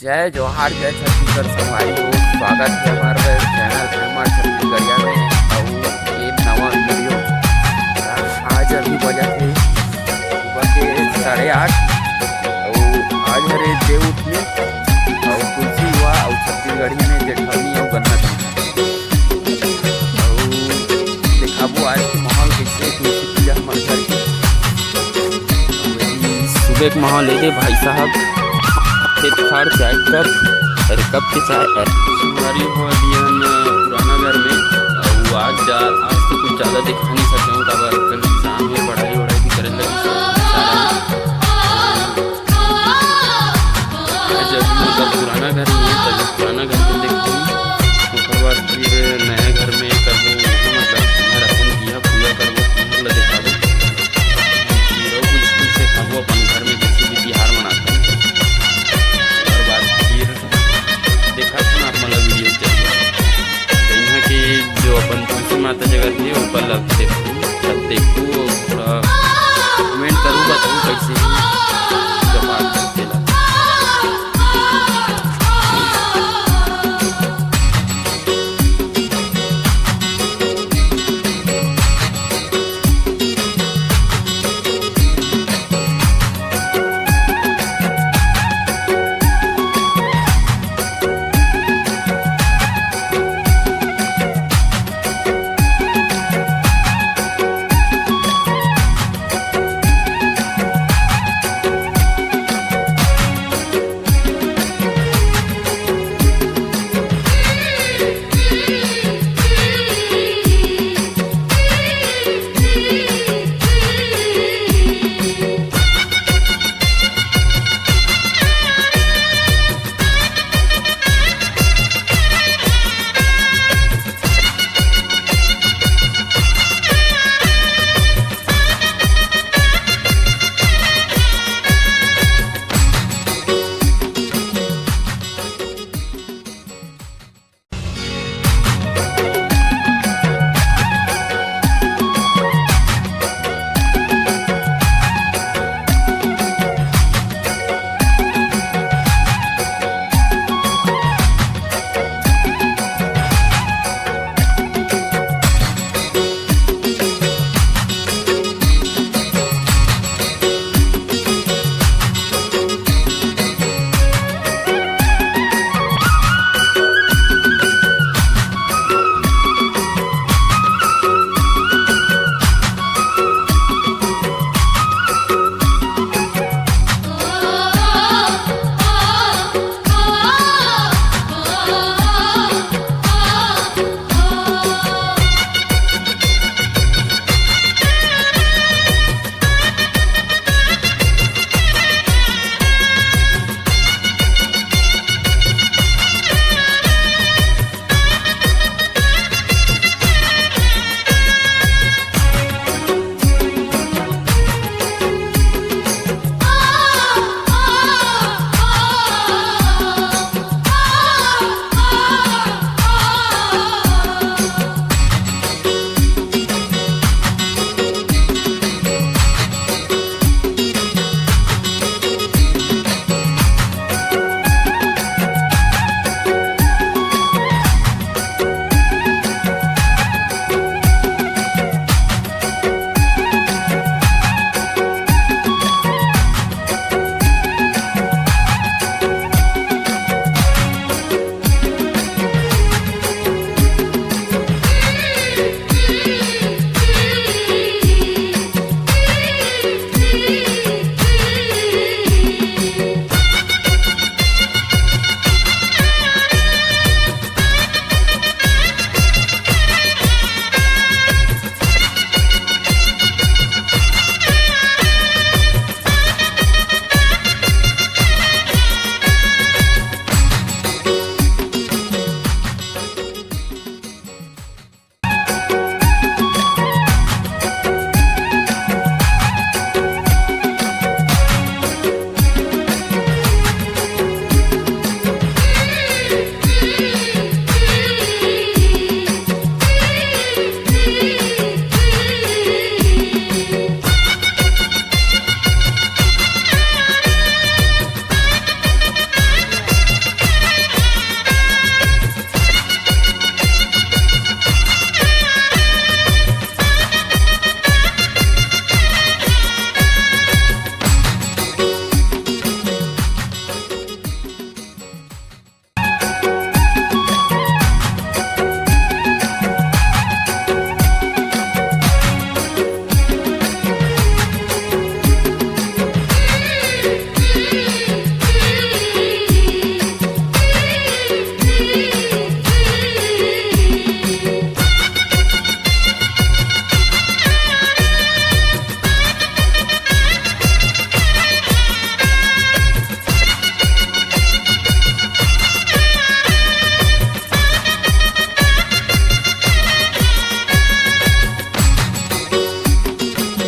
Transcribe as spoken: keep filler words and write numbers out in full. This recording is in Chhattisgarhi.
जय जोहार, जय छत्तीसगढ़ संगवारी हो। स्वागत हे हमर चैनल एमआर छत्तीसगढ़िया में। अउ ये नवा वीडियो आज अभी बजत हे सुबह के साढ़े आठ। अउ आज हरे देव उठनी अउ तुलसी विवाह अउ छत्तीसगढ़िया में जेठवनी अउ गन्ना अउ देखाबो आज के माहौल कइसे हे तुलसी पूजा हमर घर के। अउ सुबह के माहौल हे दे भाई साहब, खेत खार चाय कर, अरे कब के चाय कर। संगवारी हो, अभी हम पुराना घर में, अउ आज जा-, आज तो कुछ ज़्यादा दिखा नहीं सकते हूँ, काबर कल शाम में पढ़ाई वढ़ाई भी करे लगी, तो सारा आज अभी मतलब पुराना घर में है, तब पुराना घर में देखते हैं, ओकर बाद फिर नया घर में करबो, मतलब घर अपन किया पूजा करबो, तुमन ला दिखाबो। फिर अउ कुछ कुछ देखाबो अपन घर में, जैसे भी तिहार मनाते हैं। ओकर बाद फिर देखा था आप मतलब वीडियो के जरिए। तो यहाँ के जो अपन तुलसी माता जगह थे, ऊपर लग देखू, तब देखू,